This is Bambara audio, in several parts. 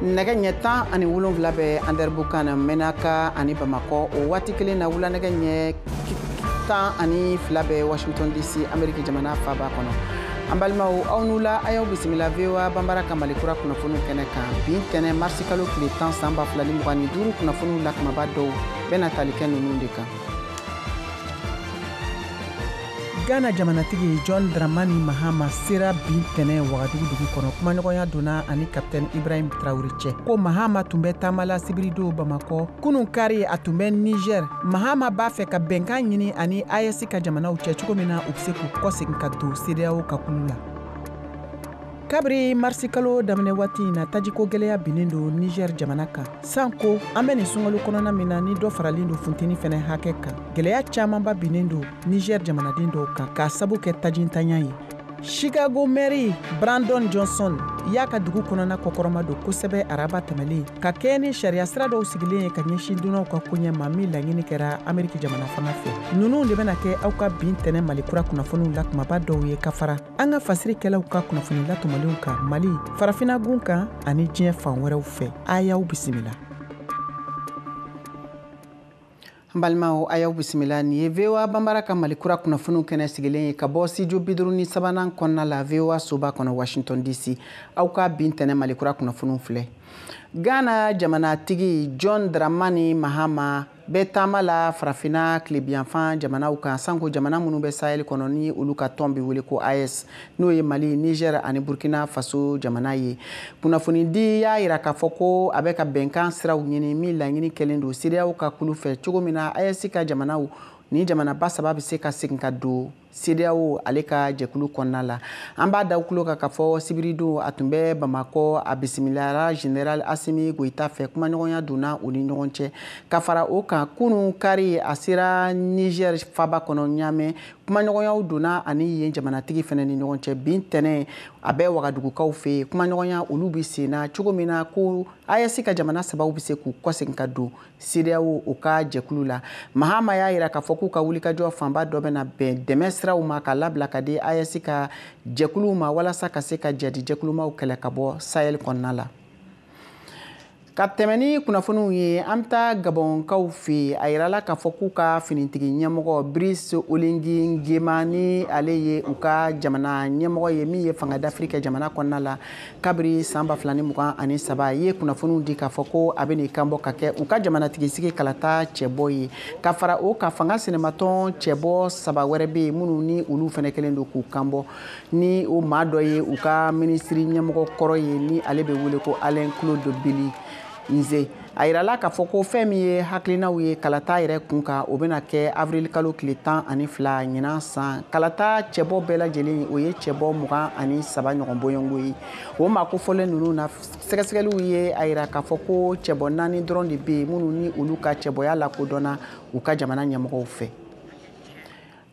Nɛgɛ ɲɛ 17 bɛ Anderamboukane, Menaka ani Bamakɔ. O waati kelen na, wulanɛgɛ ɲɛ 12 bɛ Washington DC, Ameriki jamana faba kɔnɔ. An balimaw, aw n'u la, a y'aw bisimila VOA Banbara ka Mali kura kunnafoniw kɛnɛ kan. Bi tɛnɛ, marisi kalo tile 10, san 2025, kunnafoniw la kumaba dɔw bɛna tali kɛ ninnu de kan. Ghana jamanatigi John Dramani Mahama sera bi tɛnɛ Wagadugu dugu kɔnɔ. Kumaɲɔgɔnya donna ani Kapitɛni Ibrahim Traoré cɛ. Ko Mahama tun bɛ taama la sibiridon Bamakɔ, kunun kari a tun bɛ Niger. Mahama b'a fɛ ka bɛnkan ɲini ani AES ka jamanaw cɛ, cogo min na u bɛ se k'u kɔsegin ka don CEDEAO ka kulu la. Kabiri marisi kalo daminɛ waati in na, tajiko gɛlɛya binnen don Niger jamana kan, sanko an bɛ nin sunkalo kɔnɔna min na, ni dɔ faralen don funteni fɛnɛ hakɛ kan. Gɛlɛya camanba binnen don Niger jamanaden dɔw kan k'a sabu kɛ tajintanya ye. Chicago maire Brandon Johnson y'a ka dugu kɔnɔna kɔkɔrɔma don kosɛbɛ araba tɛmɛlen, ka kɛɲɛ ni sariya sira dɔw sigilen ye ka ɲɛsin dunanw ka koɲɛ ma, min laɲini kɛra Ameriki jamana fanga fɛ. Ninnu de bɛna kɛ aw ka bin tɛnɛ Mali kura kunnafoniw la kumaba dɔw ye, ka fara an ka fasirikɛlaw ka kunnafoni latɔmɔlenw kan Mali, farafinagun kan ani diɲɛ fan wɛrɛw fɛ. A y'aw bisimila. N balimaw, a y'aw bisimila. Nin ye VOA Banbara ka Mali kura kunnafoniw kɛnɛ sigilen ye ka bɔ studio 53nan kɔnɔna la, VOA soba kɔnɔ, Washington DC. Aw ka bin tɛnɛ Mali kura kunnafoniw filɛ. Ghana jamanatigi John Dramani Mahama bɛ taama la farafinna tilebiyanfan jamanaw kan, sanko jamana minnu bɛ Sahel kɔnɔ, ni olu ka tɔn bɛ wele ko AES, n'o ye Mali, Niger ani Burkina Faso jamana ye. Kunnafonidi y'a yira k'a fɔ ko a bɛ ka bɛnkan siraw ɲini, min laɲini kɛlen don CEDEAO ka kulu fɛ, cogo min na AES ka jamanaw ni jamanaba saba bɛ se ka segin ka don CEDEAO ale ka jɛkulu kɔnɔna la. An b'a da kulo kan k'a fɔ sibiridon a tun bɛ Bamakɔ, a bisimilara général Assimi Goïta fɛ. Kumaɲɔgɔnya donna u ni ɲɔgɔn cɛ. Ka fara o kan, kunun kari a sera Niger faba kɔnɔ Ɲamɛ. Kumaɲɔgɔnyaw donna ani yen jamanatigi fɛnɛ ni ɲɔgɔn cɛ. Bin tɛnɛ a bɛ Wagadugukaw fɛ yen. Kumaɲɔgɔnya olu bɛ sen na, cogo min na ko AES ka jamana sabaw bɛ se k'u kɔsegin ka don CEDEAO o ka jɛkulu la. Mahama y'a yira k'a fɔ k'u ka wulikajɔ fanba dɔ bɛna bɛn dɛmɛ siraw ma ka labila ka di AES ka jɛkuluw ma, walasa ka se ka jadi jɛkulumaw kɛlɛ ka bɔ Sahel kɔnɔna la. Ka tɛmɛ ni kunnafoniw ye, an bɛ taa Gabɔnkaw fɛ yen. A yirala k'a fɔ k'u ka finitigi ɲɛmɔgɔ Brice Oligui Nguema, ni ale ye u ka jamana ɲɛmɔgɔ ye min ye fanga dafiri kɛ jamana kɔnɔna la kabiri san 2023, ye kunnafoniw di k'a fɔ ko a bɛ n'i kanbɔ ka kɛ u ka jamanatigi sigi kalata cɛbɔ ye. Ka fara o kan, fanga sinamatɔn cɛbɔ saba wɛrɛ bɛ yen minnu ni olu fana kɛlen don k'u kanbɔ, ni o maa dɔ ye u ka minisiri ɲɛmɔgɔ kɔrɔ ye, ni ale bɛ wele ko Alain Claude Billy Nze. A yirala k'a fɔ ko fɛn min ye hakilinaw ye kalata yɛrɛ kun kan, o bɛna kɛ avril kalo tile 12 ɲinan san. Kalata cɛbɔ bɛɛ lajɛlen, o ye cɛbɔ 23 ɲɔgɔn bɔɲɔgɔnko ye. O maa kofɔlen ninnu na, sɛgɛsɛgɛliw ye a yira k'a fɔ ko cɛbɔ naani dɔrɔn de bɛ yen minnu ni olu ka cɛbɔya lakodɔnna u ka jamana ɲɛmɔgɔw fɛ.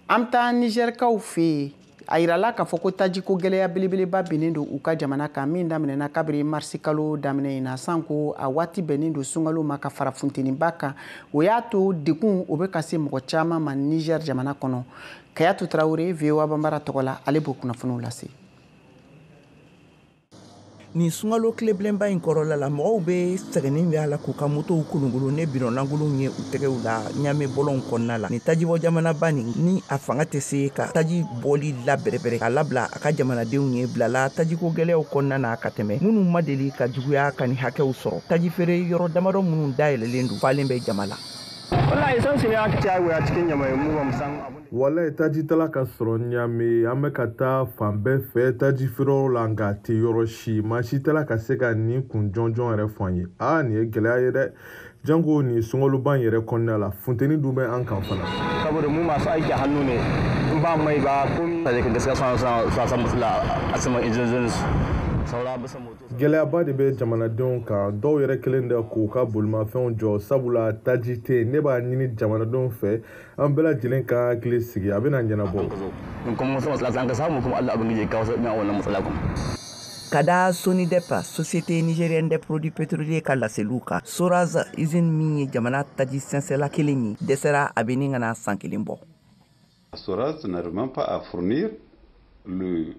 An bɛ taa Nizɛrikaw fɛ yen. A yirala k'a fɔ ko tajiko gɛlɛya belebeleba binnen don u ka jamana kan, min daminɛna kabiri marisi kalo daminɛ in na, sanko a waati bɛnnen don sunkalo ma, ka fara funteniba kan. O y'a to degun o bɛ ka se mɔgɔ caman ma Niger jamana kɔnɔ. Kayatu Tarawele, VOA Banbara tɔgɔ la, ale b'o kunnafoniw lase. Nin sunkalo tilebilenba in kɔrɔla la, mɔgɔw bɛ sɛgɛnni bɛ a la k'u ka motow kolonkolon ne bidɔn ye u tɛgɛw la Ɲame bɔlɔnw kɔnɔna la. Nin tajibɔ jamanaba nin, ni a fanga tɛ se ka taji bɔli la bɛrɛbɛrɛ k'a labila a ka jamanadenw ye, bilala tajiko gɛlɛyaw kɔnɔna na ka tɛmɛ minnu ma deli ka juguya ka nin hakɛw sɔrɔ. Taji feere yɔrɔ damadɔ minnu dayɛlɛlen don, falen bɛ jama la. Walayi, tajitala ka sɔrɔ Ɲame. An bɛ ka taa fan bɛɛ fɛ taji feereyɔrɔ la, nka a tɛ yɔrɔ si. Maa si tɛla ka se ka nin kun jɔnjɔn yɛrɛ fɔ an ye. Aa, nin ye gɛlɛya ye dɛ, janko nin sunkaloba in yɛrɛ kɔnɔna la, funteni dun bɛ an kan fana. Saboda mu masu aiki hannu ne, in ba mai ba komi gaskiya suna samun matsala a saman injin saura bisa moto. Gɛlɛyaba de bɛ jamanadenw kan. Dɔw yɛrɛ kɛlen de k'u ka bolimafɛnw jɔ, sabula taji tɛ yen. Ne b'a ɲini jamanadenw fɛ, an bɛɛ lajɛlen ka hakili sigi, a bɛna ɲɛnabɔ. Kuma matsala an ka samu kuma Allah ubangiji ya kawo sauƙin wannan matsala kuma. Ka da SONIDEP, Société nigérienne des produits pétroliers, ka laseliw kan, Soraz usine min ye jamana taji sɛnsɛla kelen ye, dɛsɛra a bɛ ni ka na san kelen bɔ. Soraz n'arrive même pas à fournir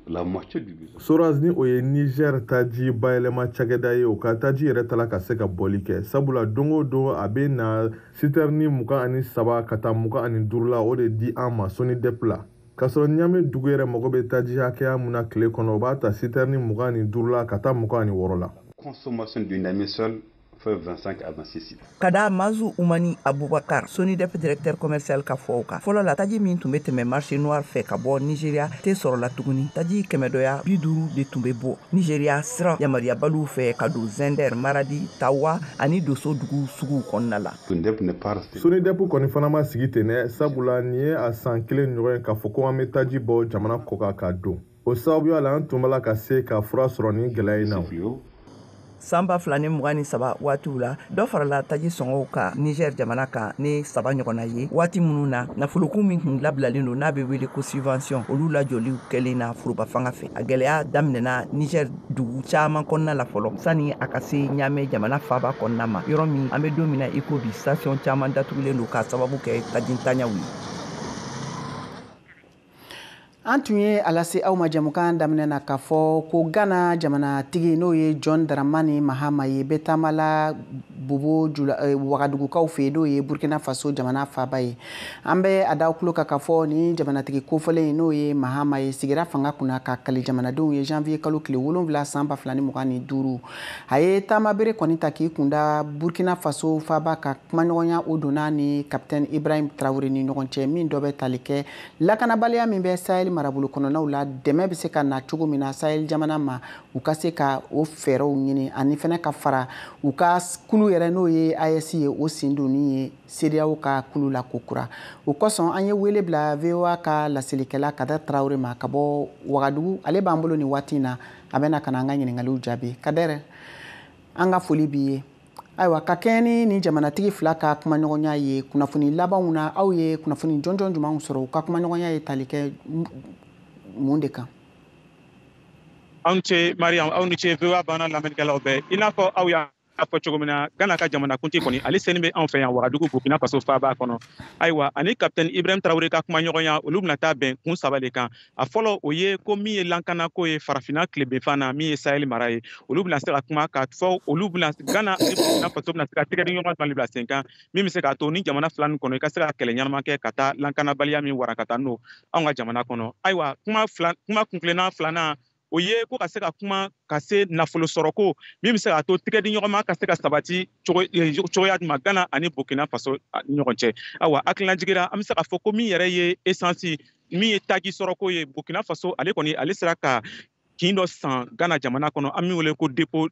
la moitié du besoin. Soraz ni o ye Niger taji bayɛlɛma cakɛda ye, o ka taji yɛrɛ tala ka se ka bɔli kɛ, sabula don o don a bɛ na sitɛrini 23 ka taa 25 la, o de di an ma SONIDEP la. K'a sɔrɔ Ɲame dugu yɛrɛ mago bɛ taji hakɛya mun na tile kɔnɔ, o b'a ta sitɛrini 25 la ka taa 26 la. Consommation d'une année seule fait 25 à 26. Ka da Mazu Umani Abubakar, SONIDEP directeur commercial ka fɔ o kan, fɔlɔ la taji min tun bɛ tɛmɛ marché noir fɛ ka bɔ Nigeria tɛ sɔrɔ la tuguni. Taji 150 de tun bɛ bɔ Nigeria sira yamaruyabaliw fɛ ka don Zender, Maradi, Tawa ani Doso dugu suguw kɔnɔna la. SONIDEP kɔni fana ma sigi ten dɛ, sabula nin ye a san kelen ɲɔgɔn ye k'a fɔ ko an bɛ taji bɔ jamana kɔ kan ka don. O sababuya la an tun b'a la ka se ka fura sɔrɔ nin gɛlɛya in na. San 2023 waatiw la, dɔ farala taji sɔngɔw kan Niger jamana kan ni 3 ɲɔgɔnna ye, waati minnu na nafolokun min tun labilalen don n'a bɛ wele ko subvention, olu lajɔliw kɛlen na foroba fanga fɛ. A gɛlɛya daminɛna Niger dugu caman kɔnɔna la fɔlɔ sani a ka se Ɲamɛ jamana faaba kɔnɔna ma, yɔrɔ min an bɛ don min na i ko bi station caman datugulen don k'a sababu kɛ tajintanyaw ye. An tun ye a lase aw ma jamukan daminɛ na k'a fɔ ko Ghana jamanatigi n'o ye John Dramani Mahama ye bɛ taama la Bobo Wagadugukaw fɛ yen, n'o ye Burkina Faso jamana faaba ye. An bɛ a da tulo kan k'a fɔ ni jamanatigi kofɔlen n'o ye Mahama ye sigira fanga kunna ka kali jamanadenw ye janvier kalo tile 7 san 2025. A ye taamabere kɔni ta k'i kunda Burkina Faso faaba ka kumaɲɔgɔnya o donna ni capitaine Ibrahim Traoré ni ɲɔgɔn cɛ, min dɔ bɛ tali kɛ lakanabaliya min bɛ Sahel marabolo kɔnɔnaw la, dɛmɛ bɛ se ka na cogo min na Sahel jamana ma, u ka se ka o fɛɛrɛw ɲini ani fɛnɛ ka fara u ka kulu yɛrɛ n'o ye AES ye, o sen donni ye CEDEAO ka kulu la ko kura. O kosɔn an ye wele bila VOA ka laselikɛla Kader Traoré ma ka bɔ Wagadugu. Ale b'an bolo nin waati in na, a bɛna ka na an ka ɲininkaliw jaabi. Kader, an ka foli b'i ye. Ayiwa, ka kɛɲɛ ni nin jamanatigi fila ka kumaɲɔgɔnya ye, kunnafoni labanw na aw ye kunnafoni jɔnjɔn jumɛnw sɔrɔ? U ka kumaɲɔgɔnya ye tali kɛ mun de kan? Aw ce Mariam, aw ni ce VOA banna lamɛnnikɛlaw bɛɛ. I n'a fɔ aw y'a fɔ cogo min na, Ghana ka jamanakuntigi kɔni ale seni bɛ anw fɛ yan Wagadugu, Burkina Faso faaba kɔnɔ. Ayiwa, ani capitaine Ibrahim Traoré ka kumaɲɔgɔnya, olu bɛna taa bɛn kun 3 de kan. A fɔlɔ, o ye ko min ye lankanako ye farafinna tilebinfan na, min ye Sahel mara ye, olu bɛna se ka kuma ka fɔ, olu bɛna Ghana ni Burkina Faso bɛna se ka tɛgɛ di ɲɔgɔn ma bila sen kan, min bɛ se k'a to ni jamana fila nin kɔnɔ i ka se ka kɛlɛ ɲɛnama kɛ ka taa lankanabaliya min wara ka taa n'o anw ka jamana kɔnɔ. Ayiwa, kuma kunkilenna filanan, o ye ko ka se ka kuma ka se nafolo sɔrɔko min bɛ se k'a to tigɛ di ɲɔgɔn ma ka se ka sabati cogoya jumɛn Ghana ani Burkina Faso ɲɔgɔn cɛ. Ayiwa, hakilinajigira an bɛ se k'a fɔ ko min yɛrɛ ye essence, min ye taji sɔrɔko ye, Burkina Faso ale kɔni ale sera ka kin dɔ san Ghana jamana kɔnɔ, an min wele ko dépôt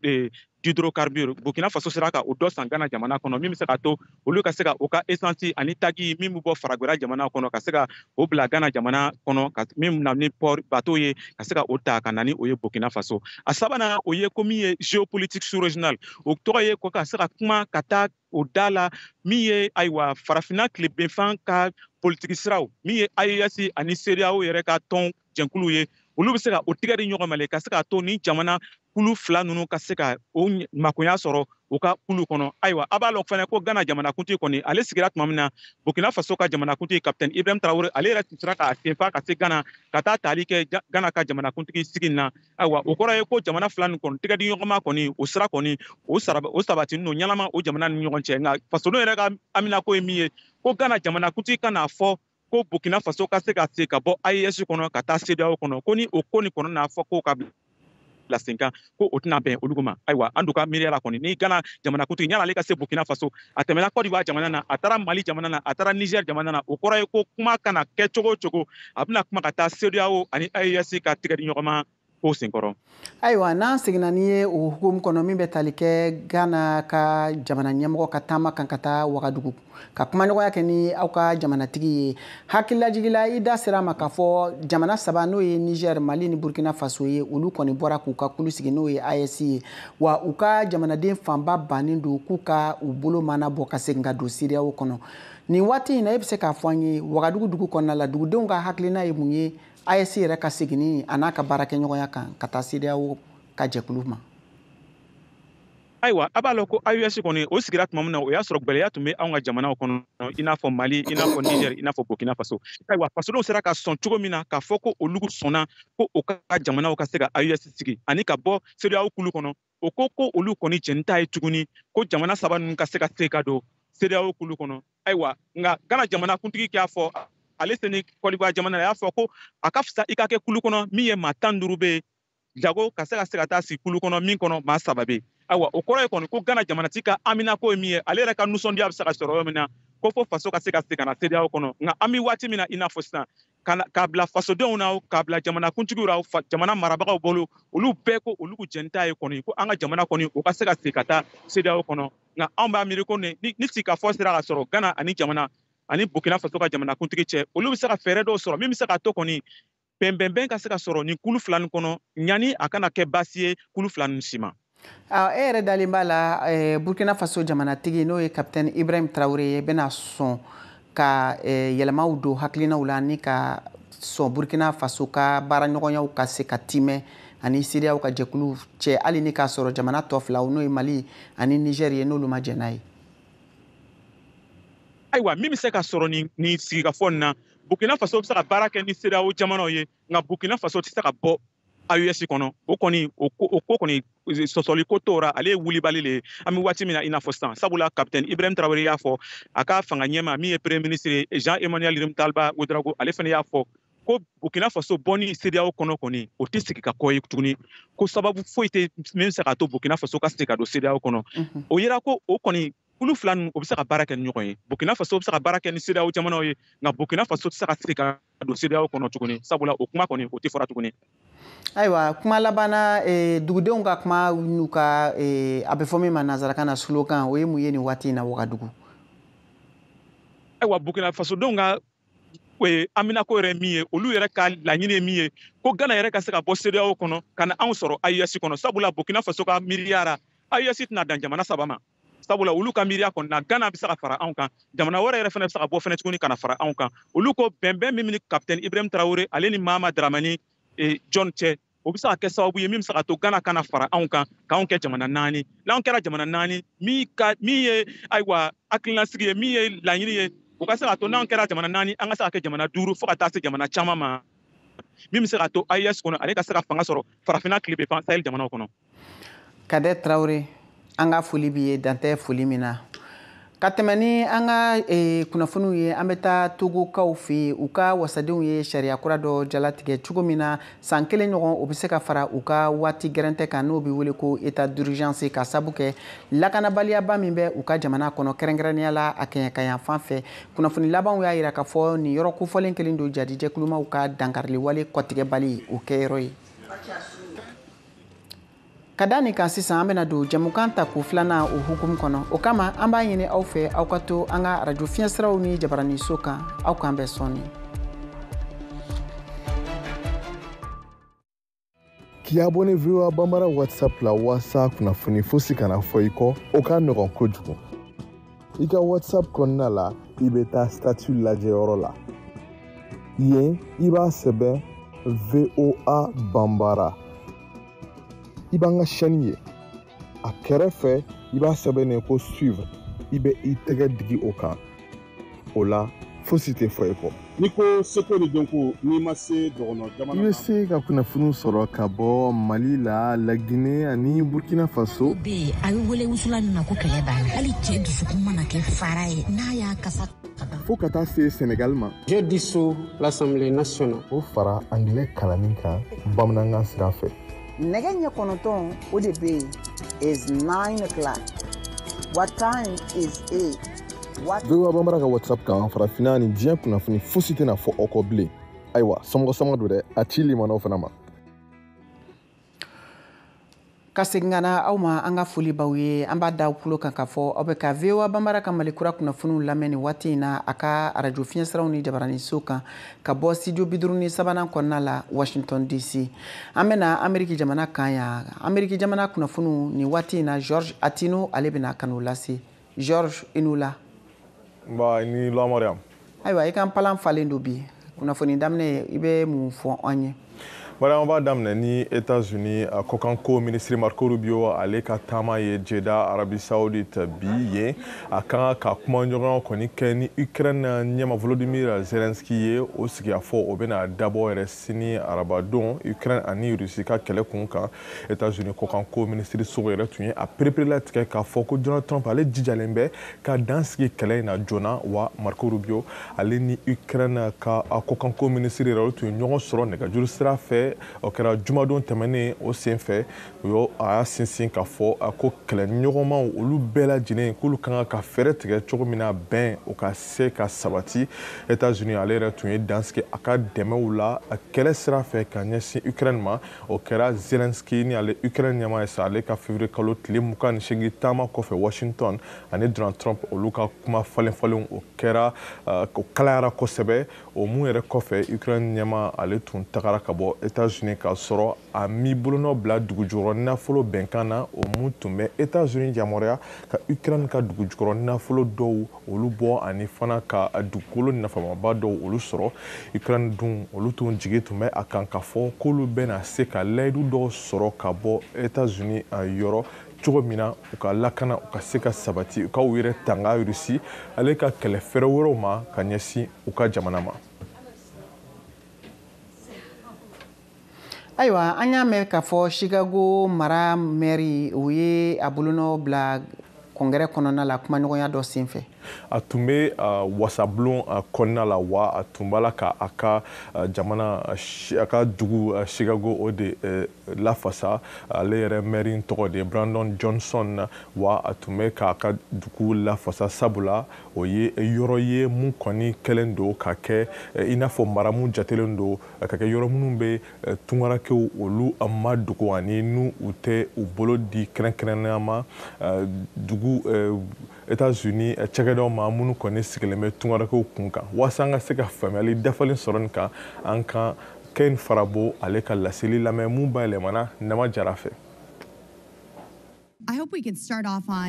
d'hydrocarbures. Burkina Faso sera ka o dɔ san Ghana jamana kɔnɔ, min bɛ se k'a to olu ka se ka o ka essence ani taji min bɛ bɔ faragwɛrɛ jamana kɔnɔ ka se ka o bila Ghana jamana kɔnɔ, ka min na ni port bateau ye ka se ka o ta ka na ni o ye Burkina Faso. A sabanan, o ye ko min ye géopolitique sous-régionale, o tɔgɔ ye ko ka se ka kuma ka taa o da la min ye ayiwa farafinna tilebinfan ka politiki siraw, min ye AES ani CEDEAO yɛrɛ ka tɔn jɛnkuluw ye, olu bɛ se ka o tigɛ di ɲɔgɔn ma le ka se k'a to ni jamana kulu fila ninnu ka se ka o makoya sɔrɔ u ka kulu kɔnɔ. Ayiwa, a b'a lɔn fana ko Ghana jamanakuntigi kɔni ale sigira tuma min na, Burkina Faso ka jamanakuntigi capitaine Ibrahim Traoré ale yɛrɛ tun sera k'a senfa ka se Ghana ka taa tali kɛ Ghana ka jamanakuntigi sigi na. Ayiwa, o kɔrɔ ye ko jamana fila nin kɔni tigɛ di ɲɔgɔn ma kɔni, o sira kɔni o sabatinin don ɲɛnama o jamana ni ɲɔgɔn cɛ. Nka fasodenw yɛrɛ ka haminako ye min ye, ko Ghana jamanakuntigi ka n'a fɔ ko Burkina Faso ka se ka se ka bɔ AES kɔnɔ ka taa CEDEAO kɔnɔ, ko ni o ko nin kɔnɔ n'a fɔ ko ka bila sen kan, ko o tɛna bɛn olu ma. Ayiwa, an dun ka miiriya la kɔni, ni Ghana jamanakuntigi yan'ale ka se Burkina Faso, a tɛmɛna Côte d'Ivoire jamana na, a taara Mali jamana na, a taara Niger jamana na, o kɔrɔ ye ko kuma kana kɛ cogo o cogo, a bɛna kuma ka taa CEDEAO ani AES ka tigɛ di ɲɔgɔn ma ko senkɔrɔ. Ayiwa, n'an seginna n'i ye o hukumu kɔnɔ min bɛ tali kɛ Ghana ka jamana ɲɛmɔgɔ ka taama kan ka taa Wagadugu ka kumaɲɔgɔnya kɛ ni aw ka jamanatigi ye, hakililajigila i da sera a ma k'a fɔ jamana 3 n'o ye Niger, Mali ni Burkina Faso ye, olu kɔni bɔra k'u ka kulu sigi n'o ye AES ye, wa u ka jamanaden fanba bannen don k'u ka u bolo mana bɔ ka segin ka don CEDEAO kɔnɔ. Nin waati in na, e bɛ se k'a fɔ an ye Wagadugu dugu kɔnɔna la, dugudenw ka hakilina ye mun ye AES yɛrɛ ka seginni a n'a ka baarakɛɲɔgɔnya kan ka taa CEDEAO ka jɛkulu ma? Ayiwa, a b'a lɔn ko AES kɔni o sigira tuma min na, o y'a sɔrɔ gwɛlɛya tun bɛ anw ka jamanaw kɔnɔ, i n'a fɔ Mali, i n'a fɔ Niger, i n'a fɔ Burkina Faso. Ayiwa, fasodenw sera ka sɔn cogo min na k'a fɔ ko olu sɔnna ko o ka jamanaw ka se ka AES sigi ani ka bɔ CEDEAO kulu kɔnɔ, o ko ko olu kɔni jɛn t'a ye tuguni ko jamana saba ninnu ka se ka don CEDEAO kulu kɔnɔ. Ayiwa, nka Ghana jamana kuntigi y'a fɔ, ale seni Côte d'Ivoire jamana, a y'a fɔ ko a ka fisa i ka kɛ kulu kɔnɔ min ye maa 15 bɛ yen, jago ka se ka taa sigi kulu kɔnɔ min kɔnɔ maa 3 bɛ yen. Ayiwa, o kɔrɔ ye kɔni ko Ghana jamanatigi ka aminako ye min ye, ale yɛrɛ ka nisɔndiya bɛ se ka sɔrɔ yɔrɔ min na, ko fo faso ka se ka segin ka na CEDEAO kɔnɔ. Nka an bɛ waati min na, i n'a fɔ sisan, k'a bila fasodenw na, k'a bila jamanakuntigiw la, jamana marabagaw bolo, olu bɛɛ ko olu jɛn t'a ye kɔni ko an ka jamana kɔni o ka se ka segin ka taa CEDEAO kɔnɔ. Nka anw b'a miiri ko ni sigikafɔ sera ka sɔrɔ Ghana ani jamana ani Burkina Faso ka jamanakuntigi cɛ, olu bɛ se ka fɛɛrɛ dɔw sɔrɔ min bɛ se ka to kɔni bɛnbɛnbɛn ka se ka sɔrɔ nin kulu fila nin kɔnɔ, ɲani a kana kɛ baasi ye kulu fila ninnu si ma. E yɛrɛ dalen b'a la Burkina Faso jamanatigi n'o ye Capitaine Ibrahim Traoré ye bɛna sɔn ka yɛlɛmaw don hakilinaw la ni ka sɔn Burkina Faso ka baaraɲɔgɔnyaw ka se ka timɛ ani CEDEAO ka jɛkulu cɛ, hali ni k'a sɔrɔ jamana tɔ filaw n'o ye Mali ani Niger ye n'olu ma jɛn n'a ye? Ayiwa, min bɛ se ka sɔrɔ nin sigikafɔ nin na, Burkina Faso bɛ se ka baara kɛ ni CEDEAO jamanaw ye, nka Burkina Faso tɛ se ka bɔ AES kɔnɔ. O kɔni o ko kɔni sɔsɔli ko t'o ra, ale ye wulibali le ye an bɛ waati min na i n'a fɔ sisan. Sabula Capitaine Ibrahim Traoré y'a fɔ a ka fanga ɲɛma min ye premier ministre ye, Jean Emmanuel Rimtalba Ouedraogo, ale fana y'a fɔ ko Burkina Faso bɔni CEDEAO kɔnɔ kɔni o tɛ sigi ka kɔ ye tuguni, ko sababu foyi tɛ min bɛ se k'a to Burkina Faso ka segin ka don CEDEAO kɔnɔ. O yira ko o kɔni kulu fila ninnu o bɛ se ka baara kɛ ni ɲɔgɔn ye. Burkina Faso bɛ se ka baara kɛ ni CEDEAO jamanaw ye, nka Burkina Faso tɛ se ka segin ka don CEDEAO kɔnɔ tuguni, sabula o kuma kɔni o tɛ fɔra tuguni. Ayiwa, kuma laban na, dugudenw ka kuma n'u ka a bɛ fɔ min ma nanzarakan na slogan, o ye mun ye nin waati in na Wagadugu? Ayiwa, Burkina Fasodenw ka aminako yɛrɛ min ye, olu yɛrɛ ka laɲini ye min ye, ko Ghana yɛrɛ ka se ka bɔ CEDEAO kɔnɔ ka na anw sɔrɔ AES kɔnɔ. Sabula Burkina Faso ka miiriyara AES tɛna dan jamana 3 ma. Sabula olu ka miiriya kɔni na, Ghana bɛ se ka fara anw kan, jamana wɛrɛ yɛrɛ fana bɛ se ka bɔ fana tuguni ka na fara anw kan. Olu ko bɛnbɛn min ni Capitaine Ibrahim Traoré ale ni Mahama Dramani John cɛ, o bɛ se ka kɛ sababu ye min bɛ se ka to Ghana kana fara anw kan k'anw kɛ jamana 4. N'anw kɛra jamana 4, min ye ayiwa hakilinasigi ye, min ye laɲini ye, o ka se ka to n'anw kɛra jamana 4, an ka se ka kɛ jamana 5 fo ka taa se jamana caman ma, min bɛ se ka to AES kɔnɔ ale ka se ka fanga sɔrɔ farafinna tilebin fan Sahel jamanaw kɔnɔ. Kader Traoré, an ka foli b'i ye, dan tɛ foli min na. Ka tɛmɛ ni an ka kunnafoniw ye, an bɛ taa Togokaw fɛ yen. U ka wasadenw ye sariya kura dɔ jalatigɛ cogo min na san 1 ɲɔgɔn o bɛ se ka fara u ka waati gɛrɛntɛ kan, n'o bɛ wele ko état d'urgence, ka sabu kɛ lakanabaliyaba min bɛ u ka jamana kɔnɔ, kɛrɛnkɛrɛnnenya la a kɛɲɛkayan fan fɛ. Kunnafoni labanw y'a jira k'a fɔ nin yɔrɔ kofɔlen kelen don jadijɛkulumaw ka dankariliwale kɔtigɛbali o kɛyɔrɔ ye. Ka da nin kan sisan, an bɛna don jɛmukan ta ko filanan o hukumu kɔnɔ. O kama an b'a ɲini aw fɛ aw ka to an ka arajo fiɲɛsiraw ni jabaraniso kan. Aw k'an bɛn sɔɔni. K'i abonné VOA Bambara WhatsApp la walasa kunnafoni fosi kana fɔ i kɔ, o ka nɔgɔn kojugu. I ka WhatsApp kɔnɔna la, i bɛ taa statut lajɛyɔrɔ la. Yen, i b'a sɛbɛn VOA Bambara. I b'an ka chaîne ye. A kɛrɛfɛ, i b'a sɛbɛn ko suivre. I bɛ i tɛgɛ digi o kan. O la, fosi tɛ fɔ i kɔ. N'i ko seko ni dɔnko, n'i ma se dɔgɔnɔ jamana, i bɛ se ka kunnafoniw sɔrɔ ka bɔ Mali la, Laginɛ ani Burkina Faso. Bɛ yen, a bɛ wele wusula min ma ko kɛlɛ banna. Hali cɛ dusukun mana kɛ fara ye, n'a y'a kasa fo ka taa se Senegal ma. J'ai dissous l'Assemblée nationale. O fara anglais kalanni kan bamanankan sira fɛ. Nɛgɛ ɲɛ 9 o de bɛ yen is 9 o'clock. What time is it? VOA Bambara ka WhatsApp kan, farafinna ni diɲɛ kunnafoni fosi tɛna fɔ aw kɔ bilen. Ayiwa, somɔgɔ sama don dɛ, a ci limanaw fana ma. Ka segin ka na aw ma, an ka foli b'aw ye. An b'a da aw tulo kan k'a fɔ aw bɛ ka VOA Bambara ka Mali kura kunnafoniw lamɛn nin waati in na a ka arajo fiɲɛsiraw ni jabaraniso kan ka bɔ studio 53nan kɔnɔna la, Washington DC. An bɛna Ameriki jamana kan yan. Ameriki jamana kunnafoniw nin waati in na, George Atino ale bɛna ka n'o lase. George, i n'u la. Nba, i ni la Mariam. Ayiwa, i ka palan falen don bi. Kunnafoni daminɛ, i bɛ mun fɔ an ye? Voilà, an b'a daminɛ ni États-Unis kɔkanko minisiri Marco Rubio ale ka taama ye Jeddah, Arabie Saoudite bi. Yen a kan ka kumaɲɔgɔnya kɔni kɛ ni Ukraine ɲɛma Volodymyr Zelensky ye. O sigiyafɔ o bɛna dabɔ yɛrɛ sini arabadon, Ukraine ani Russie ka kɛlɛ kun kan. États-Unis kɔkanko minisiri so yɛrɛ tun ye a pereperelatigɛ k'a fɔ ko Donald Trump ale jijalen bɛ ka dan sigi kɛlɛ in na joona. Wa Marco Rubio ale ni Ukraine ka kɔkanko minisiri yɛrɛ, olu tun ye ɲɔgɔn sɔrɔ nɛgɛjuru sira fɛ. O kɛra jumadon tɛmɛnen. O sen fɛ o y'o a y'a sinsin k'a fɔ a ko kɛlɛɲɔgɔnmaw olu bɛɛ lajɛlen k'olu kan ka fɛɛrɛ tigɛ cogo min na bɛn o ka se ka sabati. États-Unis ale yɛrɛ tun ye dansigi a ka dɛmɛw la kɛlɛ sira fɛ ka ɲɛsin Ukraine ma. O kɛra Zelensky ni ale Ukraine ɲɛmaa ye sa, ale ka février kalo tile 28 taama kɔfɛ Washington, ani Donald Trump olu ka kuma falen falenw o kɛra, o kalayara kosɛbɛ. O mun yɛrɛ kɔfɛ, Ukraine ɲɛmaa ale tun tagara ka bɔ États-Unis k'a sɔrɔ a m'i bolonɔ bila dugujukɔrɔ nafolo bɛnkan na, o mun tun bɛ États-Unis yamaruya ka Ukraine ka dugujukɔrɔ nafolo dɔw olu bɔ ani fana ka dugukolo nafamaba dɔw olu sɔrɔ. Ukraine dun, olu tun jigi tun bɛ a kan k'a fɔ k'olu bɛna se ka layidu dɔw sɔrɔ ka bɔ États-Unis yɔrɔ cogo min na u ka lakana u ka se ka sabati, u ka u yɛrɛ tanga Russie ale ka kɛlɛ fɛrɛ wɛrɛw ma ka ɲɛsin u ka jamana ma. Ayiwa, an y'a mɛn k'a fɔ Chicago mara mɛri, o ye a bolonɔ bila congrès kɔnɔna la kumaɲɔgɔnya dɔ senfɛ. A tun bɛ wasabulon kɔnɔna la, wa a tun b'a la ka a ka jamana, a ka dugu Chicago o de lafasa. Ale yɛrɛ mɛri tɔgɔ de ye Brandon Johnson. Wa a tun bɛ k'a ka dugu lafasa, sabula o ye yɔrɔ ye mun kɔni kɛlen don ka kɛ i n'a fɔ mara mun jatelen don ka kɛ yɔrɔ minnu bɛ tungarankew olu ma dogo ani n'u u tɛ u bolo di kɛrɛnkɛrɛnnenya ma dugu États-Unis cakɛdaw ma minnu kɔni sigilen bɛ tungarankew kun kan. Walasa an ka se ka faamuyali dafalen sɔrɔ nin kan, an ka Ken Farabo ale ka laseli lamɛn mun bayɛlɛmana Nama Jara fɛ.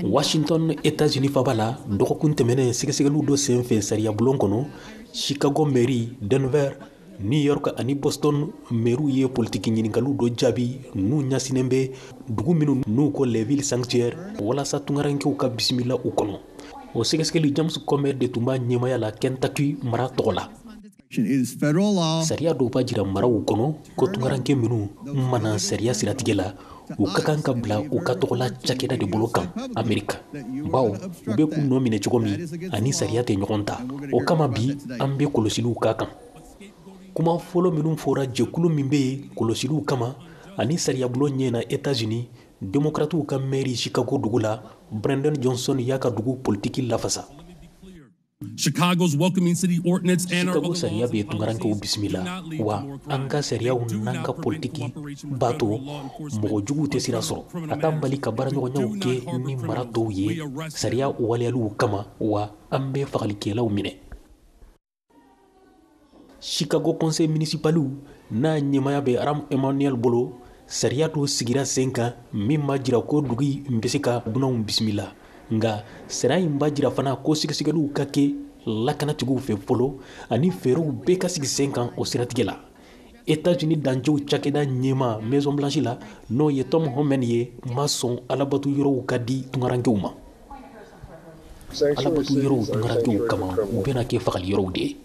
Washington, États-Unis faba la, dɔgɔkun tɛmɛnen, sɛgɛsɛgɛliw dɔ senfɛ sariyabulon kɔnɔ, Chicago mairie, Denver, New York ani Boston maires ye politiki ɲininkaliw dɔ jaabi n'u ɲɛsinnen bɛ dugu minnu n'u ko les villes sanctuaires, walasa tungarankew ka bisimila u kɔnɔ. O sɛgɛsɛgɛli, James Comer de tun b'a ɲɛmaya la Kentucky mara tɔgɔ la. Sariya dɔw b'a jira maraw kɔnɔ ko tungaranke minnu mana sariya siratigɛ la, u ka kan ka bila u ka tɔgɔla cakɛda de bolo kan Amerika, bawo u bɛ k'u nɔ minɛ cogo min ani sariya tɛ ɲɔgɔn ta. O kama bi an bɛ kɔlɔsiliw k'a kan. Kuma fɔlɔ minnu fɔra jɛkulu min bɛ yen kɔlɔsiliw kama ani sariyabulon ɲɛ na États-Unis, démocratiw ka maire Chicago dugu la, Brandon Johnson, y'a ka dugu politiki lafasa. Chicago sariya bɛ tungarankew bisimila, wa an ka sariyaw n'an ka politiki b'a to mɔgɔ juguw tɛ sira sɔrɔ. A t'an bali ka baaraɲɔgɔnyaw kɛ ni mara tɔw ye sariya waleyaliw kama, wa an bɛ fagalikɛlaw minɛ. Chicago conseil municipaliw n'a ɲɛmaya bɛ Rahm Emanuel bolo, sariya dɔ sigira sen kan min b'a jira ko dugu in bɛ se ka dunanw bisimila. Nka sariya in b'a jira fana ko sɛgɛsɛgɛliw ka kɛ lakanatigiw fɛ fɔlɔ ani fɛɛrɛw bɛɛ ka sigi sen kan o siratigɛ la. États-Unis dancɛw cakɛda ɲɛma Maison Blanche la, n'o ye Tom Homan ye, ma sɔn alabatu yɔrɔw ka di tungarankew ma. Alabatu yɔrɔw tungarankew kama, u bɛna kɛ fagali yɔrɔw de ye.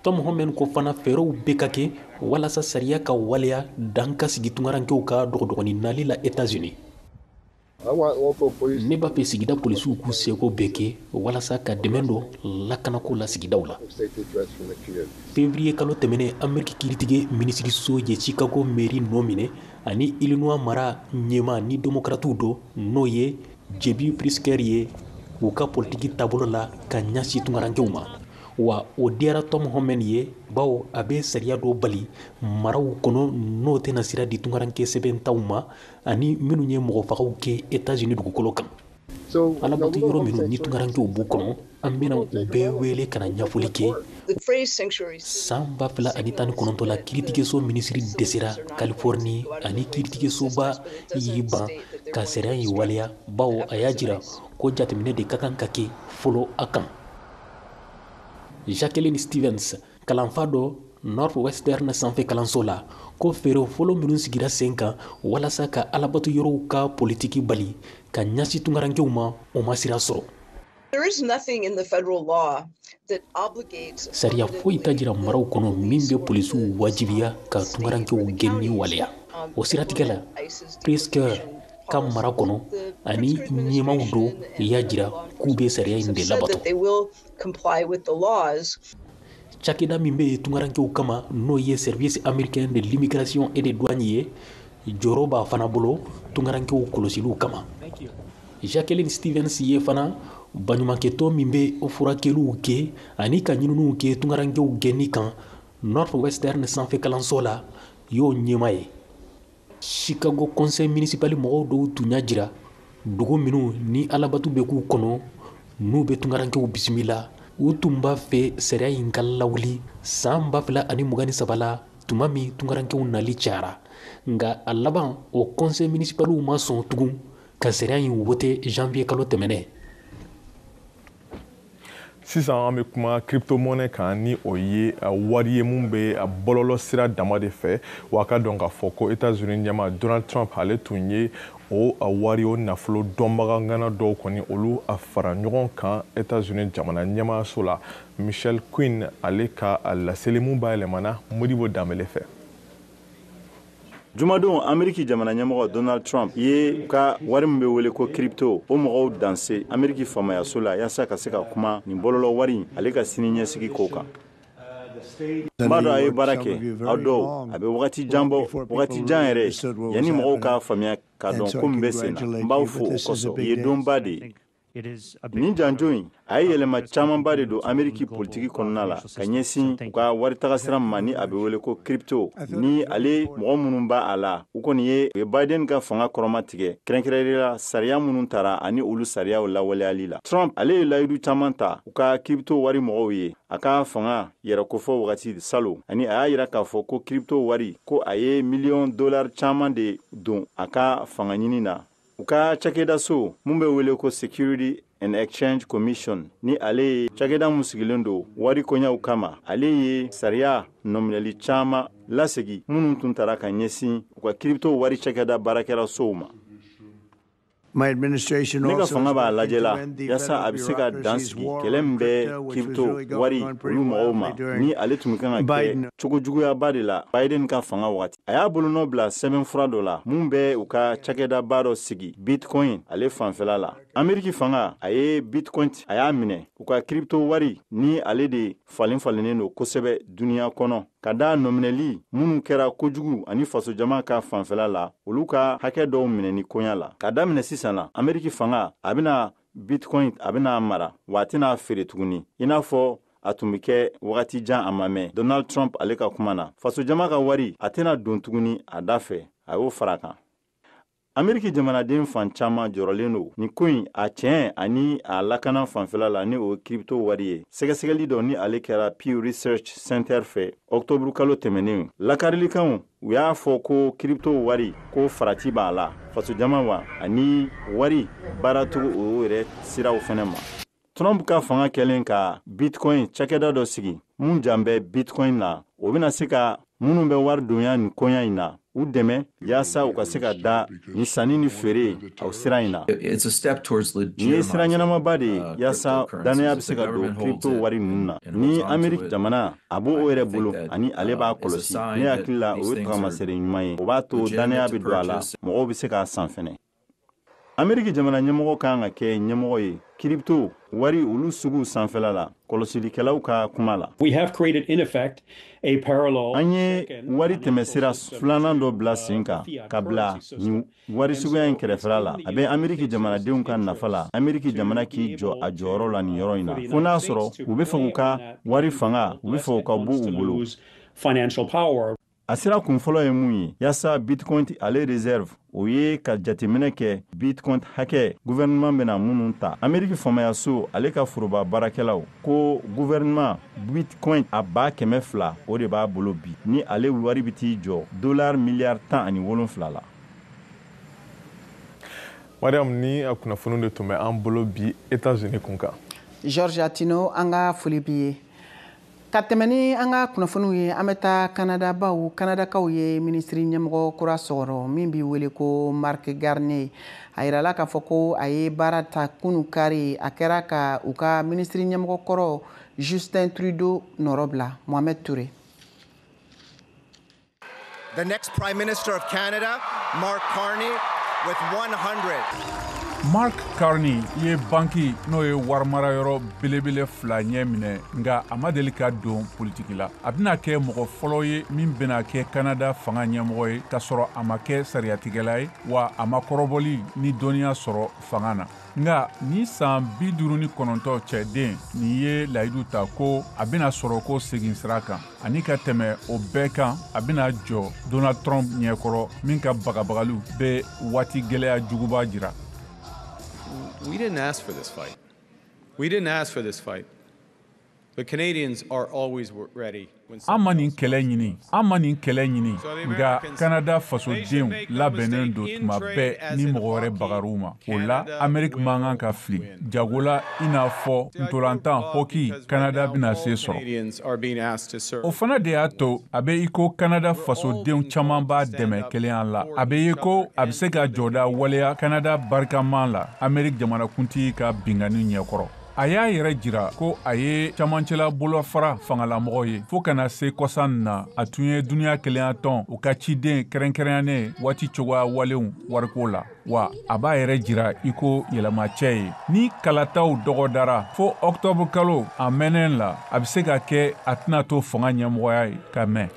Tom Homan ko fana fɛɛrɛw bɛɛ ka kɛ walasa sariya ka waleya, dan ka sigi tungarankew ka dɔgɔdɔgɔnin nali la États-Unis. Ne b'a fɛ sigida polisiw k'u seko bɛɛ kɛ walasa ka dɛmɛ dɔ lakanako la sigidaw la. Février kalo tɛmɛnen, Ameriki kiiritigɛ minisiriso ye Chicago mairie nɔ minɛ ani Illinois mara ɲɛma ni démocratiw dɔ, n'o ye JB Pritzker ye, u ka politiki taabolo la ka ɲɛsin tungarankew ma. Wa o diyara Tom Homan ye, bawo a bɛ sariya dɔ bali maraw kɔnɔ n'o tɛna sira di tungaranke sɛbɛntaw ma ani minnu ye mɔgɔfagaw kɛ États-Unis dugukolo kan. Alabatu yɔrɔ minnu ni tungarankew b'u kɔnɔ, an bɛna u bɛɛ wele ka na ɲɛfɔli kɛ. San 2019 la, kiiritigɛso minisiri dɛsɛra Californie ani kiiritigɛsoba y'i ban ka sariya in waleya, bawo a y'a jira ko jateminɛ de ka kan ka kɛ fɔlɔ a kan. Jacqueline Stevens, kalanfa dɔ. Northwestern sanfɛ kalanso la, ko feere fɔlɔ minnu sigira sen kan walasa ka alabato yɔrɔw ka politiki bali ka ɲɛsin tunkarankew ma, o ma sira sɔrɔ. Sariya foyi t'a jira maraw kɔnɔ min bɛ polisiw wajibiya ka tunkarankew gɛnni waleya. O siratigɛ la, Pritzker ka mara kɔnɔ ani ɲɛmaaw dɔ y'a jira k'u bɛ sariya in de labato. Cakɛda min bɛ yen tunkarankew kama, n'o ye Service américain de l'immigration et des douanes ye, jɔyɔrɔ b'a fana bolo tunkarankew kɔlɔsiliw kama. Jacqueline Stevens ye fana baɲumankɛtɔn min bɛ furakɛliw kɛ ani ka ɲininiw kɛ tunkarankew gɛnni kan Northwestern sanfɛ kalanso la, y'o ɲɛmaa ye. Chicago conseil municipal mɔgɔw dɔw tun y'a jira dugu minnu ni alabatu bɛ k'u kɔnɔ, n'u bɛ tunkarankew bisimila, u tun b'a fɛ sariya in ka lawuli san 2023 la, tuma min tunkarankew nali cayara. Nka a laban, o conseil municipaliw ma sɔn tugun ka sariya in wote janvier kalo tɛmɛnen. Sisan an bɛ kuma crypto-monnaie kan, ni o ye wari ye mun bɛ bɔlɔlɔ sira dama de fɛ. Wa a ka dɔn k'a fɔ ko États-Unis ɲɛmaa Donald Trump, ale tun ye o wari, o nafolo dɔnbaga ŋana dɔw kɔni, olu a fara ɲɔgɔn kan États-Unis jamana ɲɛmaayaso la. Michel Quinn ale ka laseli mun bayɛlɛmana Modibo Danbele fɛ. Jumadon, Ameriki jamana ɲɛmɔgɔ Donald Trump ye ka wari min bɛ wele ko crypto, o mɔgɔw danse Ameriki faamayaso la, yaasa ka se ka kuma nin bɔlɔlɔ wari ale ka sini ɲɛsigi ko kan. N b'a dɔn a ye baara kɛ, aw dɔw, a bɛ wagati jan bɔ, wagati jan yɛrɛ, yanni mɔgɔw k'a faamuya k'a dɔn ko min bɛ sen na. N b'aw fo o kosɔn. Nin ye donba de ye. Nin janjo in, a ye yɛlɛma camanba de don Ameriki politiki kɔnɔna la ka ɲɛsin u ka wari tagasira ma, ni a bɛ wele ko crypto, ni ale mɔgɔ minnu b'a a la, u kɔni ye u ye Biden ka fanga kɔrɔma tigɛ, kɛrɛnkɛrɛnnenya la sariya minnu tara ani olu sariyaw lawaleyali la. Trump ale ye layidu caman ta u ka crypto wari mɔgɔw ye a ka fanga yɛrɛ kofɔ wagati salo, ani a y'a yira k'a fɔ ko crypto wari ko a ye miliyɔn dolari caman de don a ka fanga ɲini na. U ka cakɛdaso mun bɛ wele ko Security and Exchange Commission, ni ale ye cakɛda mun sigilen don wari koɲaw kama, ale ye sariya nɔminɛli caman lasegi minnu tun tara ka ɲɛsin u ka crypto wari cakɛda baarakɛlasow ma. Ne ka fanga b'a lajɛ la yaasa a bɛ se ka dan sigi kɛlɛ min bɛ crypto wari olu mɔgɔw ma, ni ale tun kan ka kɛ cogo juguyaba de la Biden ka fanga wagati. A y'a bolonɔ bila sɛbɛnfura dɔ la mun bɛ u ka cakɛdaba dɔ sigi bitcoin ale fanfɛla la. Ameriki fanga a ye bitcoin, a y'a minɛ u ka crypto wari, ni ale de falen falennen don kosɛbɛ duniɲa kɔnɔ, ka da nɔminɛli minnu kɛra kojugu ani fasojama ka fanfɛla la, olu ka hakɛ dɔw minɛni koɲa la. Ka daminɛ sisan la, Ameriki fanga a bɛna bitcoin, a bɛna mara, wa a tɛna feere tuguni i n'a fɔ a tun bɛ kɛ wagati jan a ma mɛn. Donald Trump ale ka kuma na, fasojama ka wari a tɛna don tuguni a da fɛ, a y'o fara kan. Ameriki jamanaden fan caman jɔrɔlen don nin ko in a tiɲɛ ani a lakana fanfɛla la, ni o ye crypto wari ye. Sɛgɛsɛgɛli dɔ ni ale kɛra Pew Research Center fɛ ɔktɔburu kalo tɛmɛnen, lakarilikanw u y'a fɔ ko crypto wari ko farati b'a la fasojama wa ani wari baaratogo o yɛrɛ siraw fɛnɛ ma. Trump ka fanga kɛlen ka bitcoin cakɛda dɔ sigi mun jan bɛ bitcoin na, o bɛna se ka minnu bɛ wari donya nin koɲa in na, u dɛmɛ yaasa u ka se ka da ni sanni ni feere aw sira in na. Nin ye sira ɲɛnamaba de ye yaasa dannaya bɛ se ka don crypto wari ninnu na. Ni Ameriki jamana a b'o o yɛrɛ bolo ani ale b'a kɔlɔsi, ne hakili la, o ye tagamasere ɲuman ye. O b'a to dannaya bɛ don a la, mɔgɔw bɛ se k'a san fɛnɛ. Ameriki jamana ɲɛmɔgɔ kan ka kɛ ɲɛmɔgɔ ye crypto wari olu suguw sanfɛla la, kɔlɔsilikɛlaw ka kuma la. An ye wari tɛmɛsira filanan dɔ bila sen kan ka bila nin wari suguya in kɛrɛfɛla la. A bɛ Ameriki jamanadenw ka nafa la Ameriki jamana k'i jɔ a jɔyɔrɔ la nin yɔrɔ in na, fo n'a sɔrɔ u bɛ fɛ k'u ka wari fanga, u bɛ fɛ u ka bɔ u bolo. A sira kun fɔlɔ ye mun ye yaasa bitcoin ale reserve, o ye ka jateminɛ kɛ bitcoin hakɛ gouvernement bɛna minnu ta. Ameriki faamayaso ale ka foroba baarakɛlaw ko gouvernement bitcoin a 200,000, o de b'a bolo bi, ni ale wari bɛ t'i jɔ dollar miliyari 17 la. Mariam, ni kunnafoni de tun bɛ an bolo bi États-Unis kun kan. Georges Atino, an ka foli b'i ye. Ka tɛmɛ ni an ka kunnafoniw ye, an bɛ taa Kanada baw Kanadakaw ye minisiri ɲɛmɔgɔ kura sɔrɔ min b'i wele ko Marc Garnier. A yirala k'a fɔ ko a ye baara ta kunu kari, a kɛra ka u ka minisiri ɲɛmɔgɔ kɔrɔ Justin Trudeau nɔrɔ bila. Mohamed Touré. The next Prime Minister of Canada, Mark Carney, with 100. Mark Carney ye banki n'o ye warimarayɔrɔ belebele fila ɲɛ minɛ, nka a ma deli ka don politiki la. A bɛna kɛ mɔgɔ fɔlɔ ye min bɛna kɛ Kanada fanga ɲɛmɔgɔ ye k'a sɔrɔ a ma kɛ sariyatigɛla ye, wa a ma kɔrɔbɔli ni dɔnniya sɔrɔ fanga na. Nka ni san 59 cɛden nin ye layidu ta ko a bɛna sɔrɔ ko segin sira kan, ani ka tɛmɛ o bɛɛ kan, a bɛna jɔ Donald Trump ɲɛkɔrɔ min ka bagabagaliw bɛ waati gɛlɛya juguba jira. We didn't ask for this fight. We didn't ask for this fight. But Canadians are always ready. An ma nin kɛlɛ ɲini, an ma nin kɛlɛ ɲini, nka Kanada fasodenw labɛnnen don tuma bɛɛ ni mɔgɔ wɛrɛ bagar'u ma. O la, Amérique man kan ka fili jago la, i n'a fɔ ntolantan hockey, Kanada bɛna se sɔrɔ. O fana de y'a to a bɛ i ko Kanada fasodenw caman b'a dɛmɛ kelenya la. A bɛ ye ko a bɛ se ka jɔda waleya Kanada barikaman la Amérique jamanakuntigi ka binkanni ɲɛkɔrɔ. A y'a yɛrɛ jira ko a ye camancɛla bolofara fangalamɔgɔ ye, fo kana se kɔsan na a tun ye duniya kelenya tɔn u ka ciden kɛrɛnkɛrɛnyanen waati cogoya walenw wariko la, wa a b'a yɛrɛ jira i ko yɛlɛmacɛ ye. Ni kalataw dɔgɔdara fo ɔktɔburu kalo a mɛnnen la, a bɛ se ka kɛ a tɛna to fanga ɲɛmɔgɔya ye ka mɛn.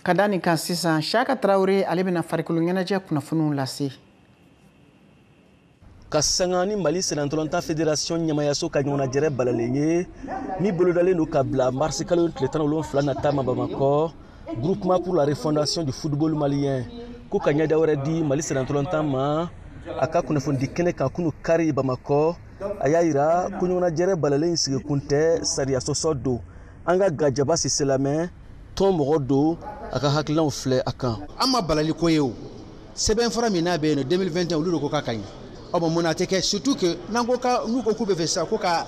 Ka da nin kan sisan, Siaka Traoré ale bɛna farikolo ɲɛnajɛ kunnafoniw lase. Ka sanga ni Mali sennantolatan fédération ɲɛmayaso ka ɲɔgɔnnajɛrɛ balalen ye min bolodalen don ka bila marisi kalo tile 17 nata ma Bamakɔ, groupement pour la refondation du football malien ko ka ɲɛda wɛrɛ di Mali sennantolatan ma. A ka kunnafonidi kɛnɛ kan kunu kari Bamakɔ, a y'a yira ko ɲɔgɔnnajɛrɛ balalen sigikun tɛ sariya sɔsɔ don. An ka Gajaba Sise lamɛn, tɔn mɔgɔ don, a ka hakilinaw filɛ a kan. An ma balali ko ye o, sɛbɛnfura min n'a bɛ yen nɔ 2021 olu de ko k'a ka ɲi. Ɔ bon, mun na a tɛ kɛ, surtout que n'an ko ka n'u ko k'u bɛ fɛ sisan ko ka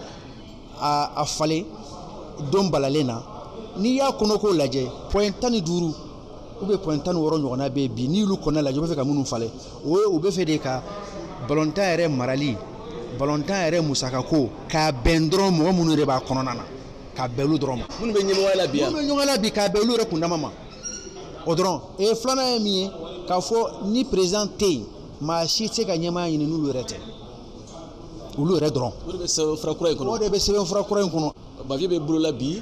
a falen don balalen na, n'i y'a kɔnɔko lajɛ, point 15 ou bien point 16 ɲɔgɔnna bɛ yen bi, n'i y'olu kɔnɔna lajɛ, u bɛ fɛ ka minnu falen, o ye u bɛ fɛ de ka balontan yɛrɛ marali, balontan yɛrɛ musakako k'a bɛn dɔrɔn mɔgɔ minnu yɛrɛ b'a kɔnɔna na, k'a bɛn olu dɔrɔn ma. Minnu bɛ ɲɛmɔgɔya la bi yan. Minnu bɛ ɲɛmɔgɔya la bi, k'a bɛn olu yɛrɛ kundama ma, o dɔrɔn. E filanan ye min ye, k'a fɔ ni président tɛ yen, maa si tɛ se ka ɲɛmaaya ɲini n'olu yɛrɛ tɛ, olu yɛrɛ dɔrɔn. O de bɛ sɛbɛnfura kura in kɔnɔ. O de bɛ sɛbɛnfura kura in kɔnɔ. Bavieux bɛ bolo la bi,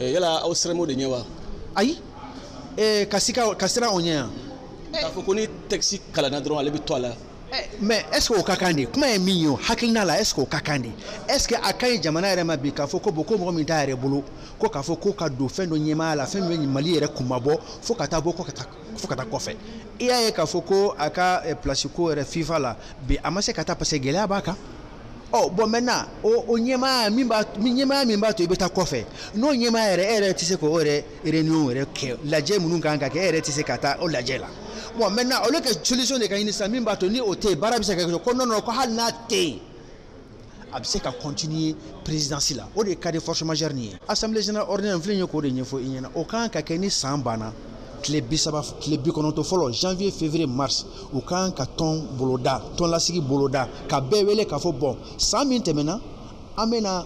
yala aw siran m'o de ɲɛ wa? Ayi, ka siran o ɲɛ yan. K'a fɔ ko ni texte kalanna dɔrɔn ale bɛ to a la. Mais est ce que o ka kan de? Kuma ye min ye o, hakilina la, est ce que o ka kan de? Est ce que a ka ɲi jamana yɛrɛ ma bi k'a fɔ ko bon, ko mɔgɔ min t'a yɛrɛ bolo, ko k'a fɔ ko ka don fɛn dɔ ɲɛmaaya la, fɛn min bɛ Mali yɛrɛ kunmabɔ fo ka taa bɔ ko ka taa fo ka taa kɔfɛ. I y'a ye k'a fɔ ko a ka place ko yɛrɛ FIFA la bi, a ma se ka taa parce que gɛlɛya b'a kan. Ɔ bon, maintenant o ɲɛmaaya min b'a ɲɛmaaya min b'a to i bɛ taa kɔfɛ, n'o ɲɛmaaya yɛrɛ, e yɛrɛ tɛ se k'o yɛrɛ réunion yɛrɛ kɛ, lajɛ minnu kan ka kɛ, e yɛrɛ tɛ se ka taa o lajɛ la. Bon, maintenant au lieu que solution de ka ɲini sisan min b'a to ni o tɛ yen, baara bɛ se ka kɛ, ko non non, ko hali n'a tɛ yen, a bɛ se ka continuer présidence la. O de ka di force majeure nin ye. Assemblée générale ordinaire n filɛ nin ye k'o de ɲɛfɔ i ɲɛna, o kan ka kɛ ni san banna tile 30, tile 90 fɔlɔ, janvier, février, mars, u kan ka tɔn boloda, tɔnlasigi boloda, ka bɛɛ wele k'a fɔ bon, san min tɛmɛna, an bɛna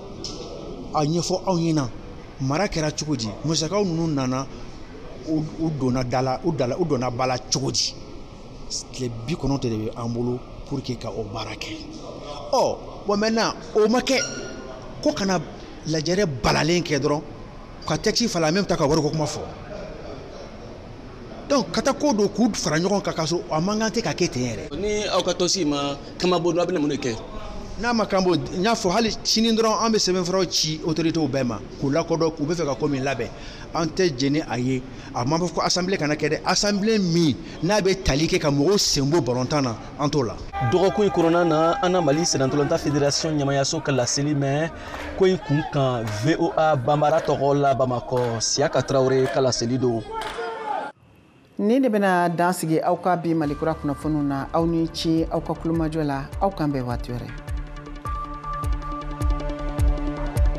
a ɲɛfɔ aw ɲɛna mara kɛra cogo di, musakaw ninnu nana, u donna da la, u donna ba la cogo di. Tile 90 de bɛ an bolo pour que ka o baara kɛ. Ɔ bon, maintenant o ma kɛ, ko kana lajɛrɛ balalen kɛ dɔrɔn ka texte falen, en même temps ka wariko kuma fɔ. Donc ka taa ko don k'u fara ɲɔgɔn kan k'a sɔrɔ a man kan tɛ ka kɛ ten yɛrɛ. Ni aw ka tɔnsi ma kanbɔ dun, a bɛna mun de kɛ? N'a ma kan bɔ, n y'a fɔ hali sini dɔrɔn an bɛ sɛbɛnfuraw ci autorités bɛɛ ma k'u lakodɔn k'u bɛ fɛ ka ko min labɛn, an tɛ jɛn ni a ye. A ma fɔ ko assemblée kana kɛ dɛ, assemblée min n'a bɛ tali kɛ ka mɔgɔw sen bɔ balontan na, an t'o la. Dɔgɔkun in kɔnɔna na, an na Mali sennantolatan fédération ɲɛmayaso ka laseli mɛn ko in kun kan VOA Banbara tɔgɔ la Bamakɔ, Siaka Traoré ka laseli don. Nin de bɛna dan sigi aw ka bi Malikura kunnafoniw na. Aw ni ce aw ka kulomajɔ la, aw kan bɛn waati wɛrɛ.